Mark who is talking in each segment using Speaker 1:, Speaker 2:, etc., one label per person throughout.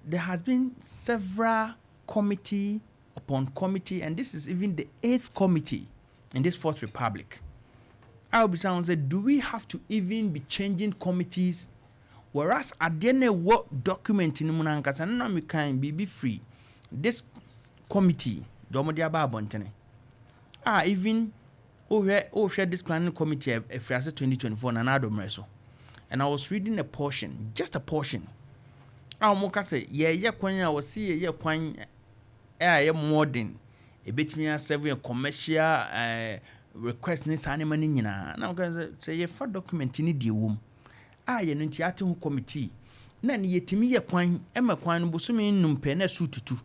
Speaker 1: There has been several committee upon committee, and this is even the eighth committee in this Fourth Republic. I will be saying, say, do we have to even be changing committees? Whereas adeɛ no ɛwɔ document no mu no ankasa no, na mekan biribi firi this committee deɛ ɔmode aba abɔntene a, even wohwɛ this planning committee a ɛfiri ase 2024 Nana Addo mmerɛ so, and I was reading a portion, just a portion, a wɔn ka sɛ yɛyɛ kwan a wɔsi yɛyɛ kwan a ɛyɛ modern, ebetumi aserve yɛ commercial request ne saa nneɛma no nyinaa. Na wɔn ka sɛ yɛfa document ne deɛ wɔ mu a yɛn no nti ate ho committee na ne yɛtumi yɛ kwan ɛma kwan no bosome 5 pɛ na ɛso tutu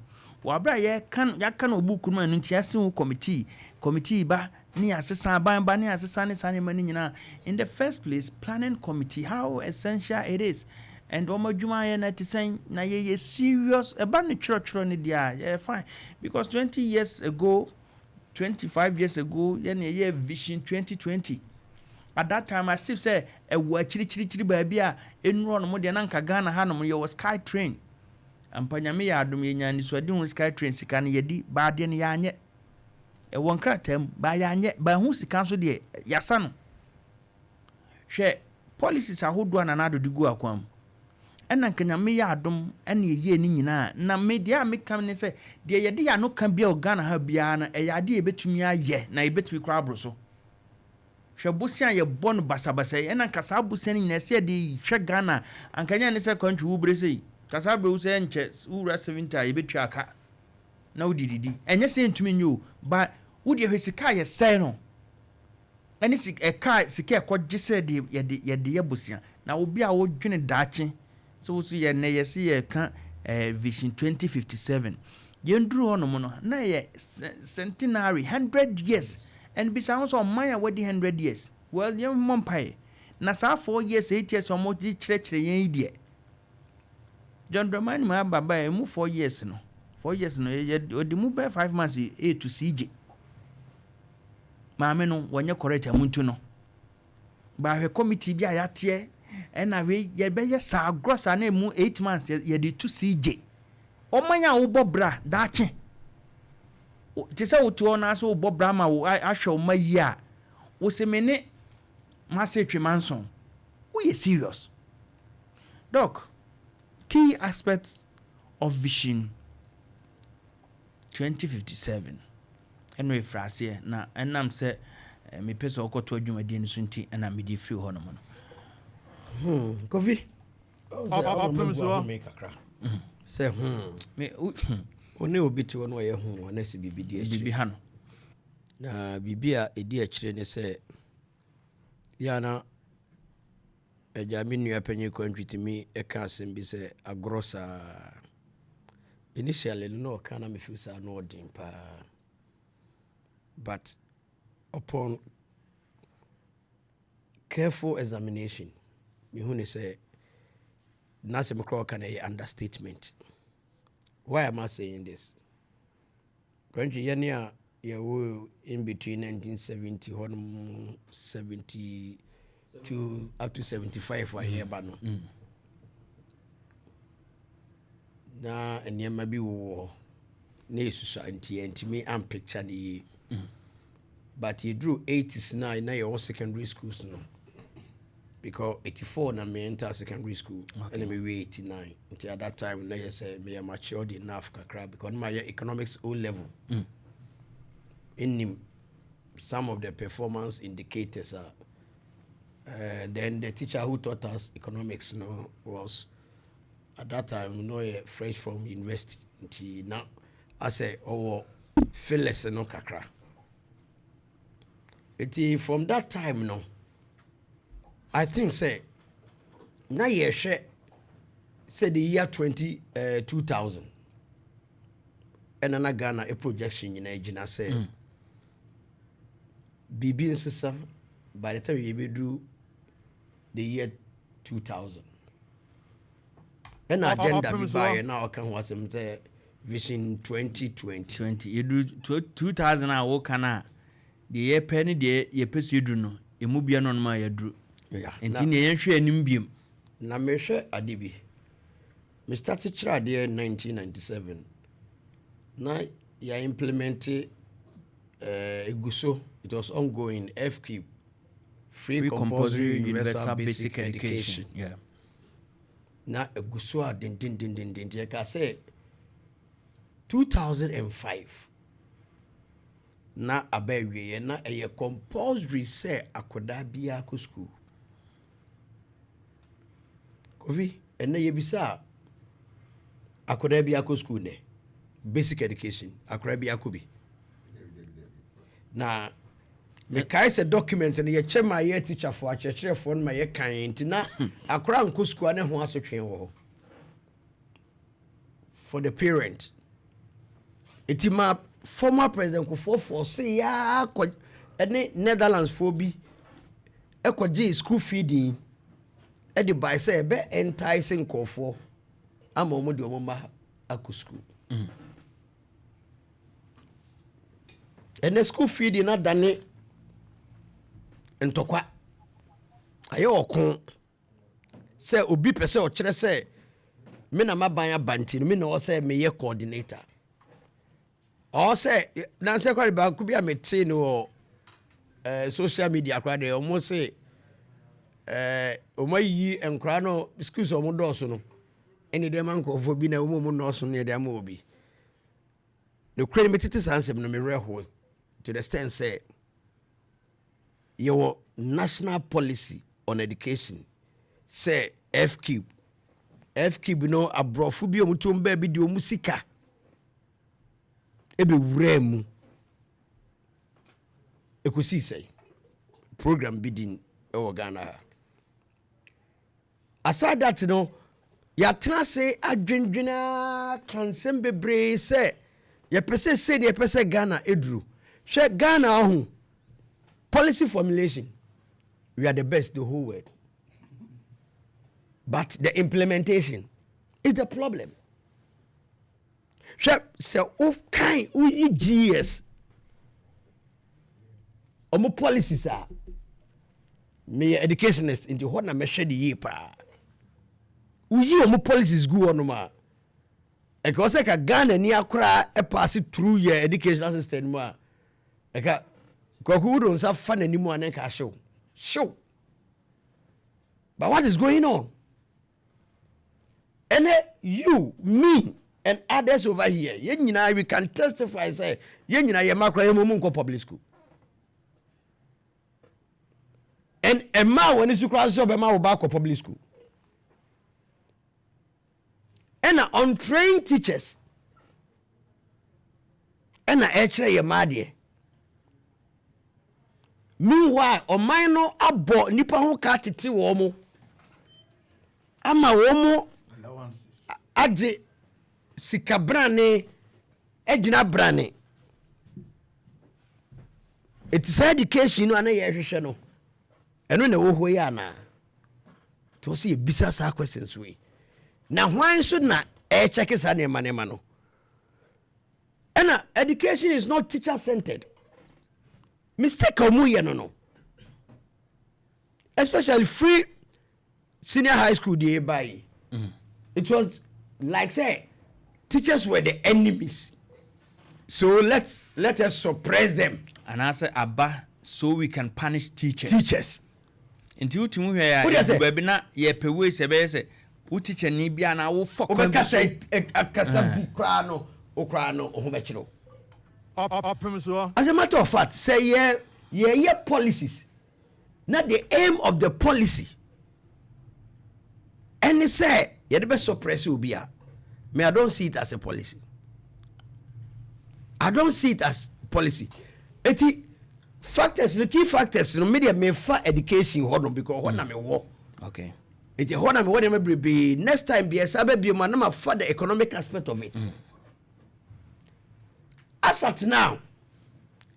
Speaker 1: wɔ abere a yɛka yɛaka no obuku no mu. Ɛno nti ase ho committee ba ne yɛasesa aban ba ne yɛasesa ne saa nneɛma no nyinaa. In the first place, planning committee, how essential it is and wɔn adwuma yɛ no te sɛn na yɛyɛ serious ɛba ne twerɛtwerɛ no deɛ a, yɛyɛ fine, because 20 years ago, 25 years ago, yɛne yɛyɛ Vision 2020. At that time, as if sɛ ɛwɔ akyirikyirikyiri baabi a ɛnuru hɔ nom deɛ, na nka Ghana ha nom yɛwɔ sky train ampa. Nyame yɛ adom, yɛnya anisoade ho sky train sika no yɛdi baadeɛ no, yɛanyɛ. Ɛwɔ nkrataa mu baa yɛanyɛ baahu sika nso deɛ yɛasa no. Hwɛ policies ahodoɔ a Nana Addo de gu akwan mu, ɛna nka Nyame yɛ adom ɛna yɛyie no nyinaa. Na me deɛ a meka ne sɛ, deɛ yɛde yɛ ano ka bia wɔ Ghana ha biara no, ɛyɛ adeɛ yɛbɛtumi ayɛ na yɛbɛtumi koraa aboro so. Hwɛ bosia a yɛbɔ no basabasa yi, ɛna nka saa bosia no nyinaa sɛ yɛde hwɛ Ghana, anka nyɛ ne sɛ country wo bere sɛ ka saa bere wo sɛ nkyɛ wowura 70 a yɛbɛtua aka na wodididi. Ɛnyɛ sɛ yɛntumi nyɛ o, but wodeɛ hwɛ sika a yɛsɛe no ɛne ɛka sika ɛkɔgye sɛ de yɛde yɛ bosia. Na obi a wodwene daakye sɛ wo so yɛ nnɛ yɛse yɛka Vision 2057, yɛnduru hɔ nom no na yɛ centenary, 100 years, and bisa ho sɛ ɔman a wadi 100 years, well, yɛmmɔ mpaeɛ na saa 4 years, 8 years a ɔmo de kyerɛkyerɛ yɛn yi deɛ, John Dramani Mahama ba emu 4 years no, 4 years no yɛ ɔde mu bɛyɛ 5 months ɛɛtu cj maame no wɔnyɛ correct a muntu no baahwɛ committee bi a yɛateɛ, ɛna wei yɛbɛyɛ saa agorɔ saa na emu 8 months yɛde tu cj. Ɔman a wobɔ bra daakye te sɛ wote hɔ na sɛ wobɔ bra ma wo ahwɛ wo ma yie a, wosɛ me ne mase twema nson. Woyɛ serious, Doc? Key aspects of Vision 2057 ɛno ɛfiri aseɛ na ɛnam sɛ mepɛ sɛ wɔkɔto adwumadie no so nti ɛna mede firi hɔ nom no.
Speaker 2: Kofi.
Speaker 3: Ɔpem soɔ.
Speaker 2: Kakra sɛ
Speaker 1: Me
Speaker 2: wo ne obi te hɔ na ɔyɛ hu ɔna sɛ biribi di
Speaker 1: biribi
Speaker 2: akyire
Speaker 1: ha no.
Speaker 2: Na biribi a ɛdi akyire ne sɛ yɛana agya me nua panyin Kwantwi tumi ɛka asɛm bi sɛ agorɔ saa. Initially no, na ɔka na mefeel saa na ɔden paa, but upon careful examination, mehu ne sɛ n'asɛm koraa ɔka no ɛyɛ understatement. Why am I saying this, Kwantwi? Yɛne a yɛwɔ in between 1970 hɔnom, 72 up to 75 a yɛreba no, na nneɛma bi wowɔ hɔ na yɛsusua nti yɛntumi ampicture no yie, but yɛduru 80s no a na yɛwɔ secondary schools no, because 84 na me enter secondary school ɛna mewie 89, nti at that time na yɛ sɛ meyɛ matured enough kakra, because na mayɛ economics O level, nnim some of the performance indicators a then the teacher who taught us economics no was at that time no yɛ fresh from university, nti na asɛ ɔwɔ feelings no kakra. Nti from that time no, I think sɛ na yɛhwɛ sɛ the year 20 2000 ɛna na Ghana e projection nyinaa gyina sɛ biribi nsesa by the time yɛbɛduru the year 2000. Ɛna agenda bi
Speaker 3: Ɔpem so.
Speaker 2: baeɛ na ɔka ho asɛm sɛ Vision 2020.
Speaker 1: 20 yɛduru 2000 a woka no a, deɛ yɛpɛ ne deɛ yɛpɛ sɛ yɛduru no, ɛmu bia no nom a yɛduru. Nti neɛ yɛnhwɛ anim biom.
Speaker 2: Na mehwɛ ade bi. Me start kyerɛ adeɛ 1997 na yɛ implement egu so, it was ongoing, FCUBE, free,
Speaker 1: Free
Speaker 2: compulsory universal basic education. Na egu so a dendendendenden, nti yɛka sɛ 2005 na aba awieɛ na ɛyɛ compulsory sɛ akwadaa biara kɔ school. Kofi, ɛnɛ yɛbisa a, akwadaa bi akɔ school nɛ? Basic education, akwadaa bi akɔ bi? Na mekae sɛ document no yɛkyɛ ma yɛ teacherfoɔ, akyerɛkyerɛfoɔ no ma yɛkan, nti na akwadaa nkɔ school a, ne ho asotwe wɔ hɔ for the parent. Eti ma former President Kufuor force yaa kɔ ɛne Netherlands foɔ bi ɛkɔgye school feeding ɛde bae sɛ ɛbɛ entice nkɔɔfoɔ ama wɔn de wɔn mma akɔ school. Ɛnɛ school feeding adane ntɔkwa, ayɛ ɔko sɛ obi pɛ sɛ ɔkyerɛ sɛ me na maban aba, nti no me na ɔwɔ sɛ meyɛ coordinator. Ɔwɔ sɛ nansɛ kware baako bi a metee no wɔ social media koraa deɛ, ɔmo se ɔmo ayiyi nkora no schools a ɔmo dɔɔso no ɛne deɛ ma nkurɔfoɔ bi na ɔmo nnɔɔso no yɛde ama obi. Nokorɛ no, metete saa nsɛm no, mewerɛ ho to the extent sɛ yɛwɔ national policy on education sɛ FCUBE. FCUBE no, aborɔfo bi a ɔmo tuom baabi de ɔmo sika ɛbɛwuraa mu. Ɛkɔsii sɛ program bi din ɛwɔ Ghana ha. Aside that no, yɛatena ase adwendwene ka nsɛm bebree sɛ yɛpɛ sɛ sei ne yɛpɛ sɛ Ghana ɛduru. Hwɛ, Ghana ɔho policy formulation, we are the best the whole world, but the implementation is the problem. Hwɛ, sɛ wokan woyi GES ɔmo policies a, meyɛ educationist nti hɔ na mɛhwɛ de yie paa. Woyi ɔmo policies gu hɔnom a, ɛka wɔ sɛ ka Ghana ni akoraa ɛpass through yɛ educational system mu a, ɛka Kwaku wode nsa fa n'anim a, ne nka ahyew hyew. But what is going on? Ɛnɛ you, me and others over here, yɛn nyinaa, we can testify sɛ yɛn nyinaa yɛn mma koraa, yɛn mu nkɔ public school, and mmaa a wɔn ani so koraa sɛ ɔbɛma wo ba akɔ public school, ɛna untrained teachers ɛna ɛkyerɛ yɛn mmaa deɛ. Meanwhile, ɔman no abɔ nipa ho ka tete wɔn mo ama wɔn mo agye sika brane agyina brane. Ɛti saa education no a na yɛhwehwɛ no, ɛno na ɛwɔ hɔ yi anaa? Nti wɔ sɛ yɛbisa saa questions wei. Na hwan nso na ɛkyɛke saa nneɛma no? Ɛna education is not teacher centered. Mistake a ɔmo yɛ no, especially free senior high school deɛ ɛba yi, it was like say teachers were the enemies, so let us suppress them.
Speaker 1: Anaasɛ aba so we can punish teachers.
Speaker 2: Teachers.
Speaker 1: Nti wotumi hwɛ a,
Speaker 2: Wode sɛ-
Speaker 1: ɛdu baabi na yɛpɛ wei sɛ ɛbɛyɛ sɛ wo teacher ni bi anaa wofɔ kwan bi so.
Speaker 2: Wobɛka sɛ akasa bi koraa no, wo koraa no wo ho bɛkyerɛ wo.
Speaker 3: Ɔpem soɔ.
Speaker 2: As a matter of fact, sɛ yɛ yɛyɛ policies na the aim of the policy ɛne sɛ yɛde bɛ suppress obi a, me, I don't see it as a policy. I don't see it as policy. Eti factors no, key factors no, me deɛ mefa education hɔ nom because hɔ na mewɔ. Eti hɔ na mewɔ nneɛma bebree. Next time bi ɛsa bɛ bie mu a, na ma fa the economic aspect of it. As at now,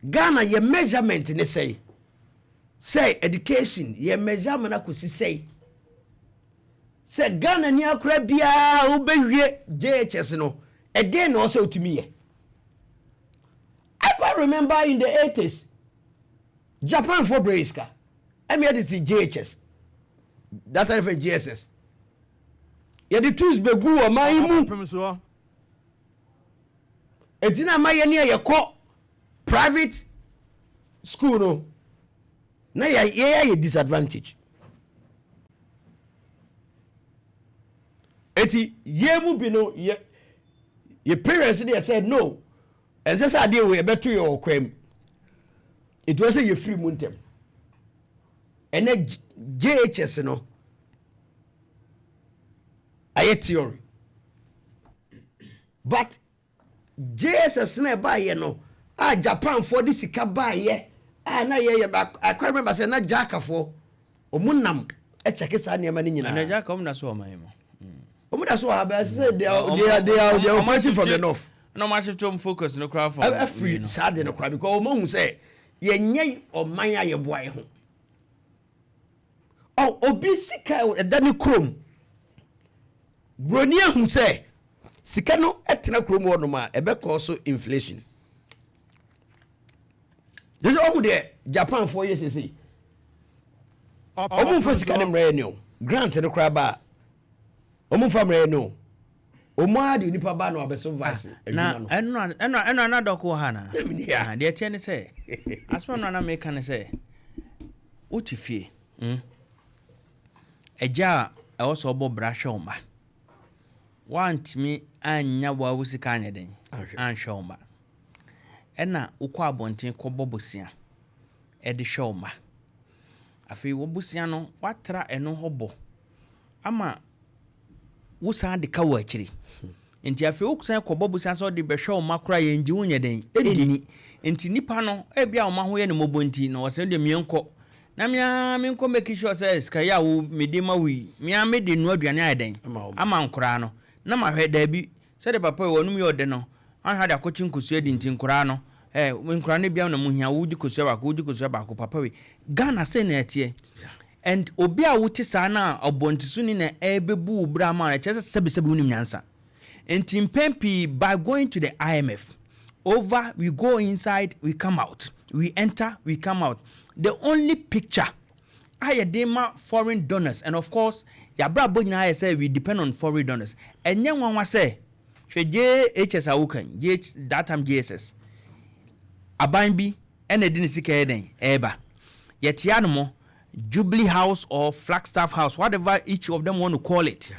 Speaker 2: Ghana yɛ measurement ne sɛn sɛ education yɛ measurement akɔsi sɛn sɛ Ghana ni akora biara wobɛwie JHS no, ɛdeɛn na ɔsɛ wotumi yɛ? I quite remember in the 80s, Japan for brɛ sika ɛmi yɛde ti JHS, that time for JSS. Yɛde tools bɛgu ɔman yi mu.
Speaker 3: Ɔpem soɔ.
Speaker 2: Eti na ama yɛn a yɛkɔ private school no na yɛ yɛ yɛ disadvantage. Eti yɛn mu bi no, yɛ parents de yɛ sɛ no, ɛnsɛ sɛ adeɛ wɔ yɛbɛto yɛ wɔ kwan mu, etu ɛsɛ yɛfiri mu ntɛm. Ɛnɛ JHS no ayɛ theory, but JSS na ɛbaayɛ no a, Japanfoɔ de sika baayɛ a, na yɛyɛ, I quite remember sɛ na JICAfoɔ ɔmo nam ɛkyɛke saa nneɛma no nyinaa.
Speaker 1: Ɛnna JICA ɔmo da so wɔ ɔman yi mu.
Speaker 2: Ɔmo da so wɔ ha bɛyɛ sɛ they are operating from the north.
Speaker 1: Na ɔmo ahyɛ ɔmo focus no koraa from
Speaker 2: ɛfiri saa de no koraa, because ɔmo ahu sɛ yɛnyɛ ɔman a yɛboa yɛ ho. Ɔ obi sika ɛda ne kurom, buroni ahu sɛ sika no ɛtena kurom hɔnom a, ɛbɛkɔ so inflation. Yɛ sɛ ɔhu deɛ Japanfoɔ yɛ sese, ɔmo nfa sika no mmerɛ yɛ ne o, grant no koraa ba a, ɔmo nfa mmerɛ yɛ ne o. Ɔmo ara de nipa ba na ɔbɛso vice
Speaker 1: na
Speaker 2: adwuma no.
Speaker 1: Ɛno ana dɔko wɔ ha na.
Speaker 2: Na meni ha.
Speaker 1: Ah, deɛ ɛteɛ ne sɛ, asɛm no ana meka ne sɛ, wote fie, Agya a ɛwɔ sɛ ɔbɔ bra hwɛ wo mma, woantumi anya wo sika anyɛ den
Speaker 2: Anhwɛ.
Speaker 1: anhwɛ wo mma, ɛna wokɔ abɔnten kɔbɔ bosea ɛde hwɛ wo mma. Afei wo bosea no, woatra ɛno hɔ bɔ ama wo san de ka wɔ akyiri, nti afei wosan kɔbɔ bosea sɛ ɔde bɛhwɛ wo mma koraa, yɛngye wo nyɛ den ɛnni. Nti nipa no, ebi a wo ma ho yɛ ne mmɔbɔ nti na wɔsɛ deɛ meɛnkɔ na mea menkɔ make sure sɛ sika yi a wo mede ma wo yi, mea mede noa aduane ayɛ den
Speaker 2: Ama wo mma.
Speaker 1: Ama nkoraa no na mahwɛ daabi sɛde papa yi wɔnom yɛ ɔde no ahwɛ de akɔkye nkosua di. Nti nkoraa no, nkoraa no bia na mu hia, wogye kosua baako, wogye kosua baako. Papa wei, Ghana sɛ na ɛteɛ, and obi a wote saa na ɔbɔntesoni na ɛbɛbu wo berɛ ama no, ɛkyerɛ sɛ sɛbesɛbe wonim nyansa. Nti mpɛn pii, by going to the IMF over, we go inside, we come out, we enter, we come out. The only picture a yɛde ma foreign donors, and of course yɛabrabɔ nyinaa yɛ sɛ we depend on foreign donors. Ɛnyɛ nwanwa sɛ hwɛ JHS a wokan JH, that time JSS aban bi ɛna ɛde ne sika yɛ dɛn ɛɛba yɛtea no mo Jubilee House or Flagstaff House, whatever each of them want to call it.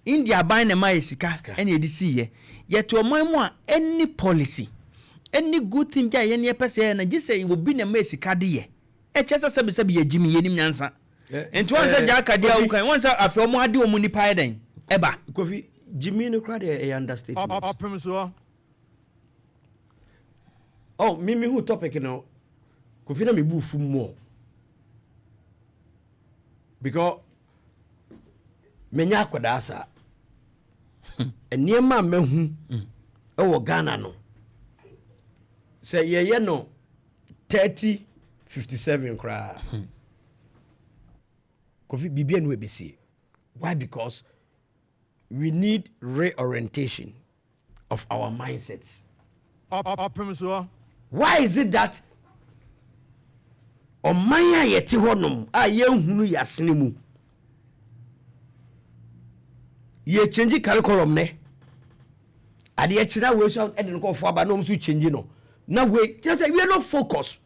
Speaker 1: India aban na ɛma yɛ sika ɛna yɛde siiɛ. Yɛte ɔman mu a, any policy, any good thing bi a yɛn yɛpɛ sɛ yɛyɛ no, gye sɛ obi na ɛma yɛ sika de yɛ. Ɛkyɛ sɛ sɛbisɛbi yɛgye mi, yɛnim nyansa. Nti wɔn sɛ gya akadeɛ a wokan wɔn sɛ afei wɔn ade wɔn nipa yɛ dɛn ɛba.
Speaker 2: Kofi, gyimi no koraa deɛ, ɛyɛ understatement.
Speaker 3: Ɔpem soɔ.
Speaker 2: Oh, me hu topic no, Kofi, na me bu fu more because menya akwadaa saa. Nneɛma a mahu ɛwɔ Ghana no, sɛ yɛyɛ no 3057 koraa, Kofi, biribia no ɛbɛsie. Why? Because we need reorientation of our mindsets.
Speaker 3: Ɔpem soɔ.
Speaker 2: Why is it that ɔman a yɛte hɔnom a yɛnhunu yɛasene mu, yɛkyɛngyi curriculum nɛ, adeɛ kyena wei so ɛde no kɔfoɔ aba na ɔm so kyɛngyi no, na wei kyerɛ sɛ we are not focus?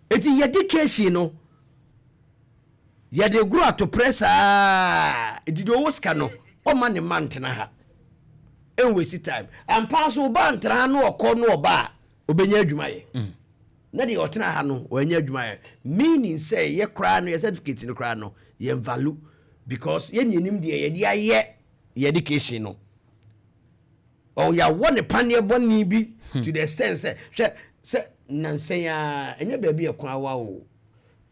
Speaker 2: Eti yɛ education no, yɛde goro atoprɛ saa. Eti deɛ ɔwɔ sika no, ɔma ne ma ntena ha ɛnwasi time. Ampa so, ɔba ntena ha no, ɔkɔ no, ɔba a, ɔbɛnya adwuma yɛ, na deɛ ɔtena ha no, ɔanya adwuma yɛ, meaning sɛ yɛ koraa no, yɛ certificate no koraa no, yɛn value, because yɛn yɛnim deɛ yɛde ayɛ yɛ education no. Ɔyàwɔ ne paneɛ bɔne bi to the extent sɛ, hwɛ sɛ nansɛn a ɛnyɛ baabi ɛkwan awa o,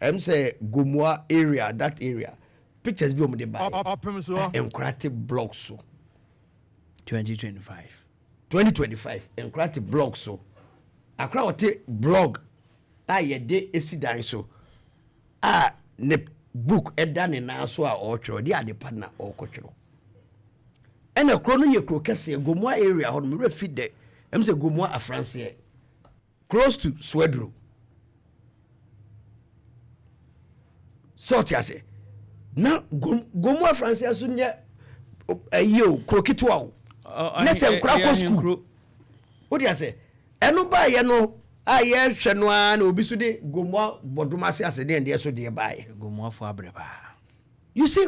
Speaker 2: sɛ Gomoa area, that area, pictures bi wɔn de ba.
Speaker 3: Ɔpem soɔ.
Speaker 2: Nkora te block so.
Speaker 1: 2025.
Speaker 2: 2025, nkora te block so. Akora wɔte block a yɛde esi dan so a, ne book ɛda ne nan so a ɔretwerɛ, ɔde ade pa na ɔrekɔtwerɛ. Ɛna kuro no yɛ kuro kɛseɛ, Gomoa area hɔ no. Mewura fi dɛ sɛ Gomoa Afranseɛ, close to Swedru, sɛ ɔte ase. Na Gomu Afransia so nyɛ ɛyi o, kuro ketewa o. Ne sɛ nkora kɔ sukuu wode asɛ ɛno baayɛ no a yɛhwɛ no ara na obi so de Gomoa bɔdom ase ase deɛ deɛ so deɛ baayɛ.
Speaker 1: Gomoafo abrɛ paa.
Speaker 2: You see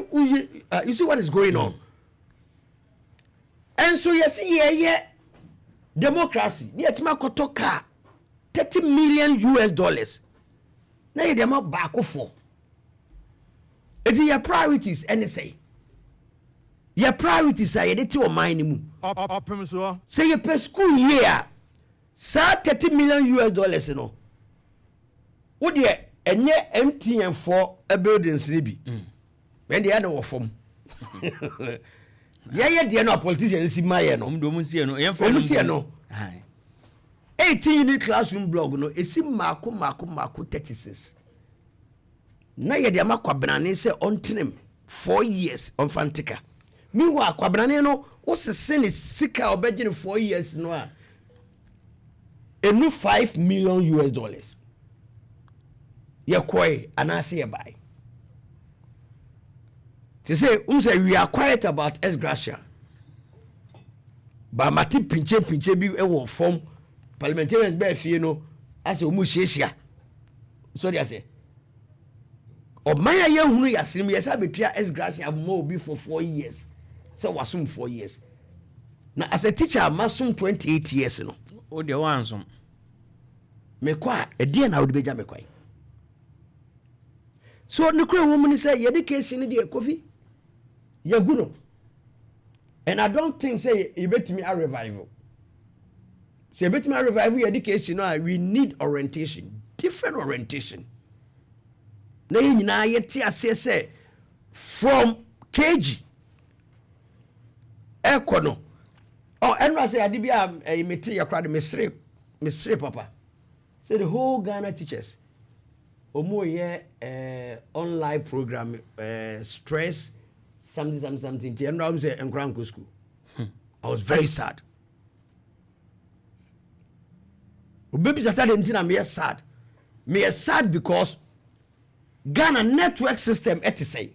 Speaker 2: what is going on. Ɛnso yɛsi yɛyɛ democracy ne yɛtumi akɔtɔ car US$30 million na yɛde ama baakofoɔ. Eti yɛ priorities ɛne sɛ yɛ priorities a yɛde te ɔman no mu.
Speaker 3: Ɔpem soɔ.
Speaker 2: Sɛ yɛpɛ school yie a, saa US$30 million no, wodeɛ ɛnyɛ MTN foɔ buildings no bi ɛn deɛ ɛna wɔ fam. Yɛyɛ deɛ no a politician si ma yɛ no.
Speaker 1: Ɔmo de ɔmo nsiɛ no, yɛn fɛ.
Speaker 2: Ɔmo siɛ no 18 unit classroom block no esi mmaako mmaako mmaako 36 na yɛde ama Kwabenane sɛ ɔntenem 4 years ɔmfa nteka. Meanwhile, Kwabenane no wosese ne sika a ɔbɛgye no 4 years no a enu US$5 million. Yɛkɔe anaasɛ yɛbae te sɛ n sɛ we are quiet about ex gratia, baamate pinkyɛ bi wɔ fam. Parliamentarians bɛɛ fie no asɛ ɔmu hyiahyia sɔde asɛ ɔman a yɛhunu yɛasene mu yɛsɛ abɛtua ex gratia ma obi for 4 years sɛ wasom 4 years. Na as a teacher masom 28 years no.
Speaker 1: O deɛ wansom.
Speaker 2: Mekɔ a, ɛdeɛ na wode bɛgya me kwan so ne kura wɔ mu ne sɛ yɛ education no deɛ, Kofi, yɛgu no and I don't think sɛ yɛbɛtumi a revive. Sɛ yɛbɛtumi a revive yɛ education no a, we need orientation, different orientation, na yɛn nyinaa yɛte aseɛ sɛ from KG ɛkɔ no ɔ ɛno asɛ ade bi a ɛyɛ mete yɛ koraa de mesere mesere papa sɛ the whole Ghana teachers ɔmo yɛ online program, stress something something something, nti ɛno ɔmo sɛ nkora nkɔ school. I was very sad. Obebisa sɛ de nti na meyɛ sad. Meyɛ sad because Ghana network system ɛte sɛn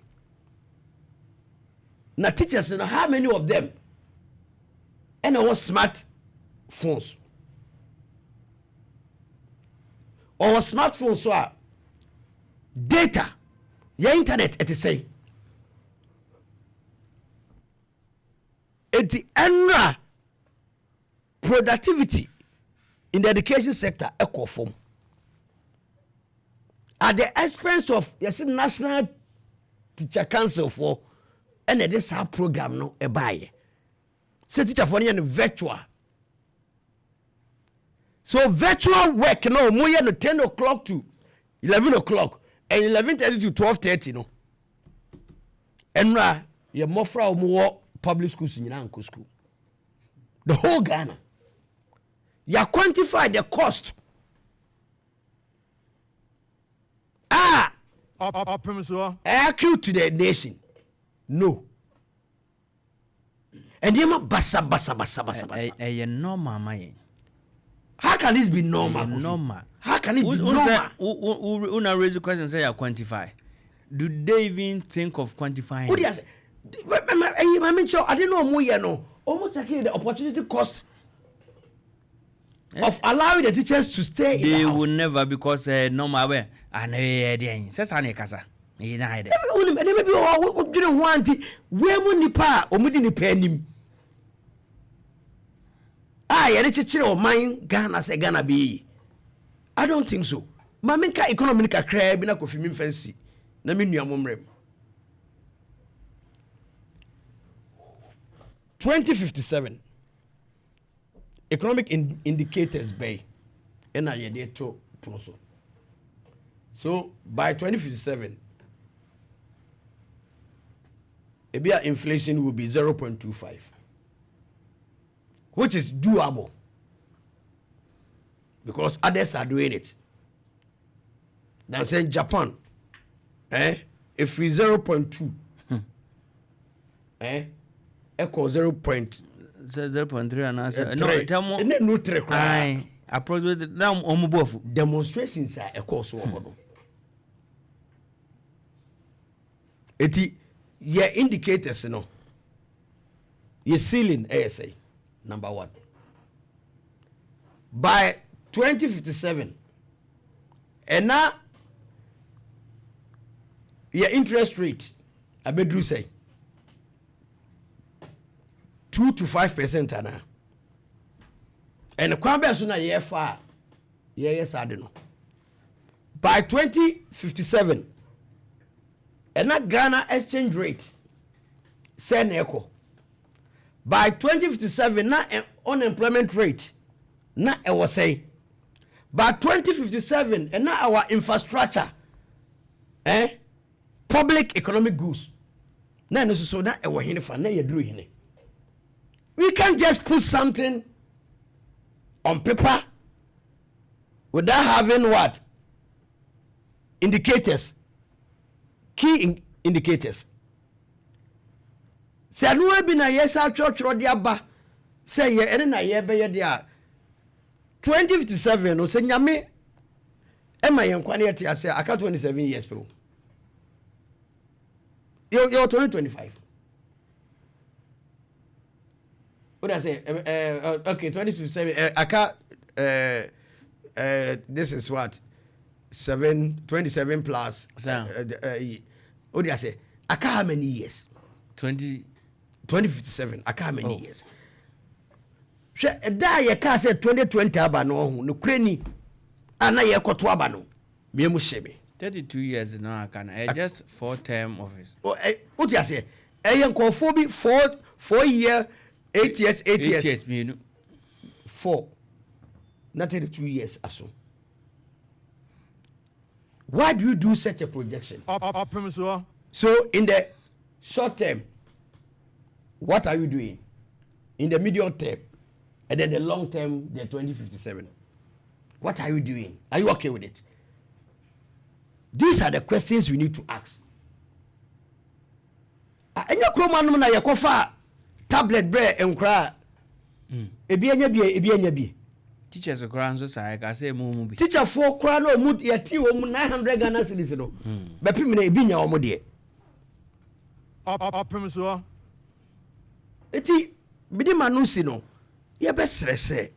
Speaker 2: na teachers no, how many of them ɛna wɔ smart phones? Ɔwɔ smartphone so a data yɛ internet ɛte sɛn? Eti ɛnra productivity in the education sector ɛkɔ fam at the expense of yɛsi National Teacher Council foɔ ɛna ɛde saa program no ɛbaayɛ sɛ teacher foɔ no yɛ no virtual. So virtual work no, ɔmo yɛ no 10 o'clock to 11 o'clock and 11:30 to 12:30 no. Ɛnura yɛ mmɔfra a wɔn wɔ public schools nyinaa nkɔ school, the whole Ghana. Yɛ quantify the cost a
Speaker 3: Ɔpem soɔ.
Speaker 2: Accrue to the nation no, nneɛma basa basa basa basa basa.
Speaker 1: Ɛyɛ normal ma yɛn.
Speaker 2: How can this be normal?
Speaker 1: Ɛyɛ
Speaker 2: Kofi?
Speaker 1: Normal.
Speaker 2: How can it be normal?
Speaker 1: Una raise the question say you quantify. Do they even think of quantifying?
Speaker 2: Wodi ase ɛyi maame nkyɛn ade na ɔmo yɛ no, ɔmo check the opportunity cost of allowing the teachers to stay in
Speaker 1: They
Speaker 2: the house.
Speaker 1: will never, because normal wɛ ana yɛ deɛ sɛ saa na ɛkasa ɛyɛ na ayɛ dɛ.
Speaker 2: Ɛbi wonim ɛnɛɛma bi wɔ hɔ wodwene ho anti wei mu nipa a ɔmo di nipa anim a yɛde kyekyere ɔman Ghana sɛ Ghana bɛyɛ yie. I don't think so. Maame nka economy no kakraa bi na Kofi mi nfa nsi na mi nua mo mmerɛ mu. 2057 economic indicators bɛyi ɛna yɛde to pono so. So by 2057, ebi a inflation will be 0.25, which is doable because others are doing it. Na sɛ Japan efiri 0.2 ɛkɔ 0 point
Speaker 1: 0.3 anaasɛ no
Speaker 2: 3.
Speaker 1: tell mo.
Speaker 2: Ɛne no 3 koraa.
Speaker 1: Aye, approximately na ɔmo bu afu.
Speaker 2: Demonstrations a ɛkɔɔ so wɔ hɔ no. Eti yɛ indicators no, yɛ ceiling ɛyɛ sɛ number one, by 2057 ɛna yɛ interest rate abɛduru sɛ 2 to 5% anaa? Ɛne kwan bɛɛ so na yɛfa a yɛyɛ saa de no by 2057? Ɛna Ghana exchange rate sɛ na ɛkɔ by 2057 na unemployment rate na ɛwɔ sɛn by 2057? Ɛna our infrastructure, public economic goods na ɛno soso na ɛwɔ hene fa na yɛduru hene? We can't just put something on paper without having what? Indicators, key indicators. Sɛ ɛnoa bi na yɛsa atwerɛtwerɛ de aba sɛ yɛ ɛne na yɛbɛyɛ deɛ a, 2057 no, sɛ Nyame ɛma yɛn nkwa ne yɛte ase a, aka 27 years pɛ o. Yɛwɔ 2025 o da sɛ ɛ ɛ okay, 2057 aka ɛ ɛ this is what, 7, 27 plus
Speaker 1: Sir.
Speaker 2: ɛ ɛ o da sɛ aka how many years?
Speaker 1: 20.
Speaker 2: 2057 aka how many
Speaker 1: Oh.
Speaker 2: years? Hwɛ, ɛda a yɛkaa sɛ 2020 aba no, ɔho nokorɛ ni a na yɛkɔto aba no, miamu hye me.
Speaker 1: 32 years no aka no, ɛyɛ just four term office.
Speaker 2: Wote aseɛ, ɛyɛ nkɔɔfoɔ bi 4 4 year, 8 years, 8
Speaker 1: 8
Speaker 2: years.
Speaker 1: Years mmienu.
Speaker 2: 4 na 32 years aso. Why do you do such a projection?
Speaker 3: Ɔpem soɔ.
Speaker 2: So in the short term, what are you doing? In the medium term, and then the long term, the 2057, what are you doing? Are you okay with it? These are the questions we need to ask. Ah, ɛnyɛ kurom anom na yɛkɔfa tablet brɛ nkora a ebi anya bi, ebi anya bi.
Speaker 1: Teachers koraa nso saa, ɛka sɛ ɛmu mu bi.
Speaker 2: Teacherfoɔ koraa na ɔmu yɛte wɔn mu 900 Ghana cedis no bɛpem na ebi nya wɔn deɛ.
Speaker 3: Ɔpem soɔ.
Speaker 2: Eti bidi ma no si no, yɛbɛsrɛ sɛ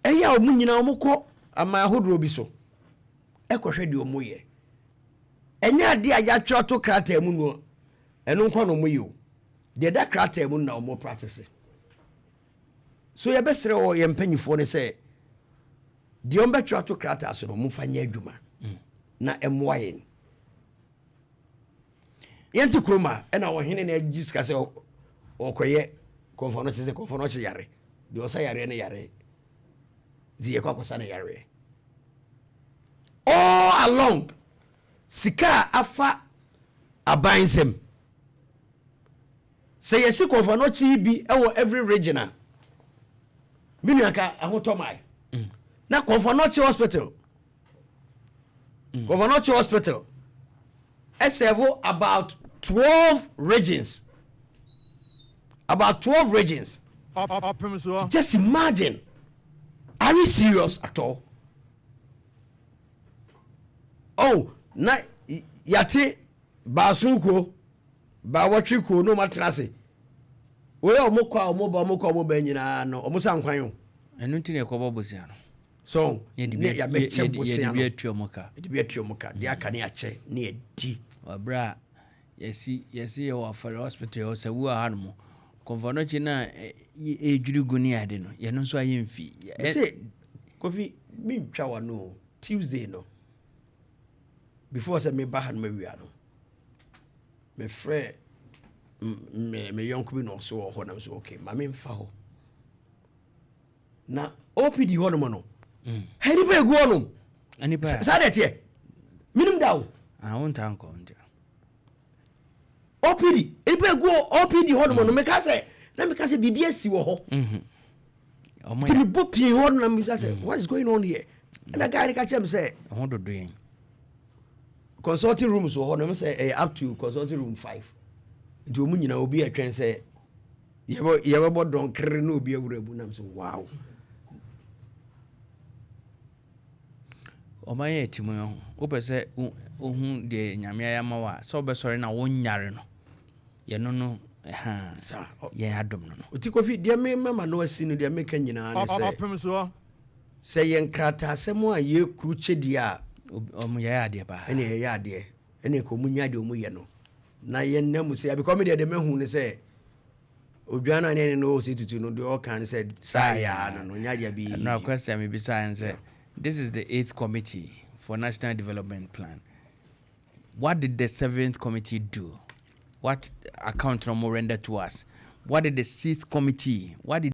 Speaker 2: ɛyɛ a ɔmo nyinaa ɔmo kɔ aman ahodoɔ bi so ɛkɔhwɛ deɛ ɔmo yɛ. Ɛnyɛ adeɛ a yɛatwerɛ to krataa mu no, ɛno nkɔ na ɔmo yɛ o. Deɛ ɛda krataa mu no na ɔmo practice. So yɛbɛsrɛ wɔ yɛn mpanyinfoɔ no sɛ deɛ ɔmo bɛtwerɛ to krataa so no, ɔmo fa nyɛ adwuma na ɛmmoa yɛn. Yɛnte kurom a ɛna ɔhene na agyi sika sɛ ɔkɔyɛ Komfo Anokye, sɛ Komfo Anokye yare deɛ, ɔsa yareɛ no yare nti yɛkɔ akɔsa no yareɛ. All along, sika a afa aban nsɛm sɛ yɛsi Komfo Anokye yi bi ɛwɔ every region a, me nua, ka ahotɔ mae na Komfo Anokye Hospital, Komfo Anokye Hospital ɛserve about 12 regions, about 12 regions.
Speaker 3: Ɔpem soɔ.
Speaker 2: Just imagine. Are we serious at all? Oh, na yate 7 kuo, 8 kuo na ɔmo atena ase wei a, ɔmo kɔ a ɔmo ba, ɔmo kɔ a ɔmo ba nyinaa no, ɔmo sa nkwan o.
Speaker 1: Ɛno nti na ɛkɔbɔ bosea no.
Speaker 2: So
Speaker 1: yɛde
Speaker 2: ne
Speaker 1: bi
Speaker 2: yabɛkyɛ
Speaker 1: yɛde
Speaker 2: bosea
Speaker 1: bi
Speaker 2: no.
Speaker 1: atua ɔmo ka.
Speaker 2: Yɛde bi atua ɔmo ka, deɛ aka ne akyɛ ne yɛdi.
Speaker 1: Ɔberɛ a yɛsi yɛwɔ Afari Hospital, yɛwɔ Sɛwu a hanom Komfo Anokye no a ɛdwiri gu ne ade no, yɛno nso ayɛ mfi.
Speaker 2: Mese Kofi, mentwa wa no, Tuesday no, before sɛ meba ha no, mawia no, mefrɛ me yɔnko bi na ɔso wɔ hɔ nam so, okay, ma memfa hɔ na OPD hɔ nom no, ha nipa egu hɔ nom.
Speaker 1: Nipa.
Speaker 2: Saa deɛ teɛ menim da o.
Speaker 1: Ah, wontaa nkɔ nti.
Speaker 2: OPD, nipa egu OPD hɔ nom no, meka sɛ biribi asi wɔ hɔ.
Speaker 1: Ɔmo
Speaker 2: nti
Speaker 1: yɛ
Speaker 2: mebɔ pie hɔ no na mebisa sɛ, what is going on here? Ɛna guy no ka kyerɛ me sɛ
Speaker 1: ɛho dodo yɛn.
Speaker 2: Consulting rooms wɔ hɔ no sɛ ɛyɛ up to consulting room 5, nti ɔmu nyinaa obi ɛtwɛn sɛ yɛbɛbɔ dɔnkere na obi awura mu nam sɛ wow.
Speaker 1: Ɔman yɛ ti mu ho, wopɛ sɛ Wohu deɛ Nyame ayɛ ama wo a, sɛ wobɛsɔre na wonyare no, yɛno no ɛha.
Speaker 2: Saa.
Speaker 1: Yɛn adom no.
Speaker 2: Ɔti Kofi, deɛ mema no asi no, deɛ meka nyinaa ne sɛ
Speaker 3: Ɔpem soɔ.
Speaker 2: sɛ yɛ nkrataasɛm a yɛkuru kyɛdeɛ a,
Speaker 1: Ɔmo yɛyɛ adeɛ paa.
Speaker 2: Ɛne yɛyɛ adeɛ, ɛne nka ɔmu nya deɛ ɔmu yɛ no na yɛnna mu sɛ, because me deɛ mahu ne sɛ odwan no a ne ɛne no ɔwɔ sɛ tutu no deɛ, ɔka ne sɛ saa yɛa no nya deɛ bi.
Speaker 1: No question mebisa n sɛ, this is the eighth committee for National Development Plan. What did the seventh committee do? What account no mo render to us? What did the sixth committee, what did